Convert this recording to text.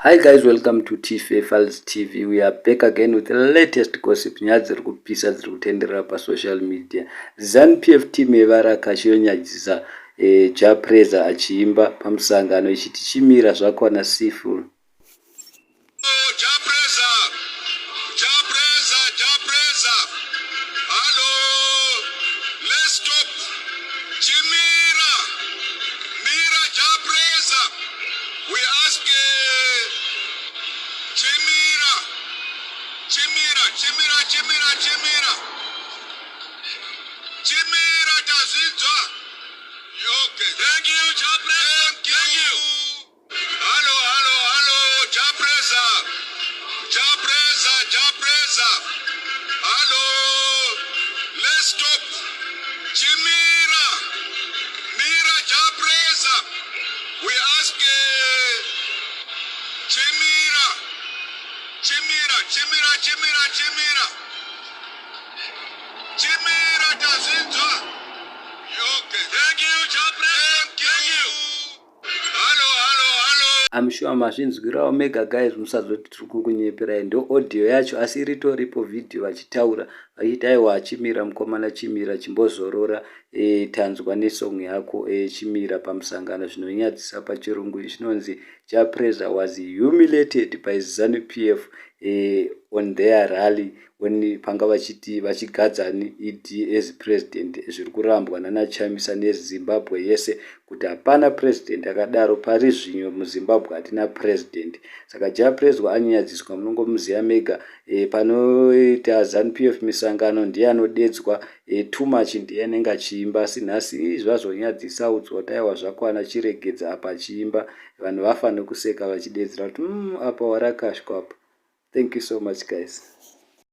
Hi guys, welcome to TFA Files TV. We are back again with the latest gossip. Nyaya dziri kupisa dziri kutenderera pasocial media. ZANU PF team yevarakashi yonyadzisa Jah Prayzah achiimba pamusangano ichiti chimira zvakwana Sifu. Jah Prayzah, Jah Prayzah, Jah Prayzah. Hello, let's stop. Chimira, Mira Jah Prayzah. We ask Chimira, Chimira, Chimira, Chimira, Chimira. Chimira tazvinzwa. Okay. Thank you, Jah Prayzah. Thank you. Hello, hello, hello, Jah Prayzah. Jah Prayzah, Jah Prayzah. Hello. Let's stop. Chimira. Mira Jah Prayzah. We ask Chimira. Chimira, Chimira, Chimira, Chimira. Chimira tazvinzwa. Okay. Thank you, Jah Prayzah. Thank you. Hello, hello, hello. I'm sure mazvinzwirawo mega guys, musazoti tiri kukunyeperai. Ndo audio yacho, asi iritoripo video vachitaura vachiti aiwa, achimira mukomana, chimira, chimbozorora, tanzwa nesong yako, chimira pamusangano zvinonyadzisa. Pachirungu zvinonzi Jah Prayzah was humiliated by ZANU PF on their rally when panga vachiti vachigadzani ED as president, zviri kurambwa nanaChamisa neZimbabwe yese kuti hapana president akadaro. Pari zvino muZimbabwe hatina president, saka Jah Prayzah anyanyadziswa. Munongomuziva mega, panoita ZANU PF misangano ndiye anodedzwa, too much ndiye anenge achiimba, asi nhasi zvazonyadzisa udzwa kuti aiwa, zvakwana, chiregedza. Apa achiimba vanhu vafa nekuseka vachidedzera kuti apa warakashwa apa. Thank you so much, guys.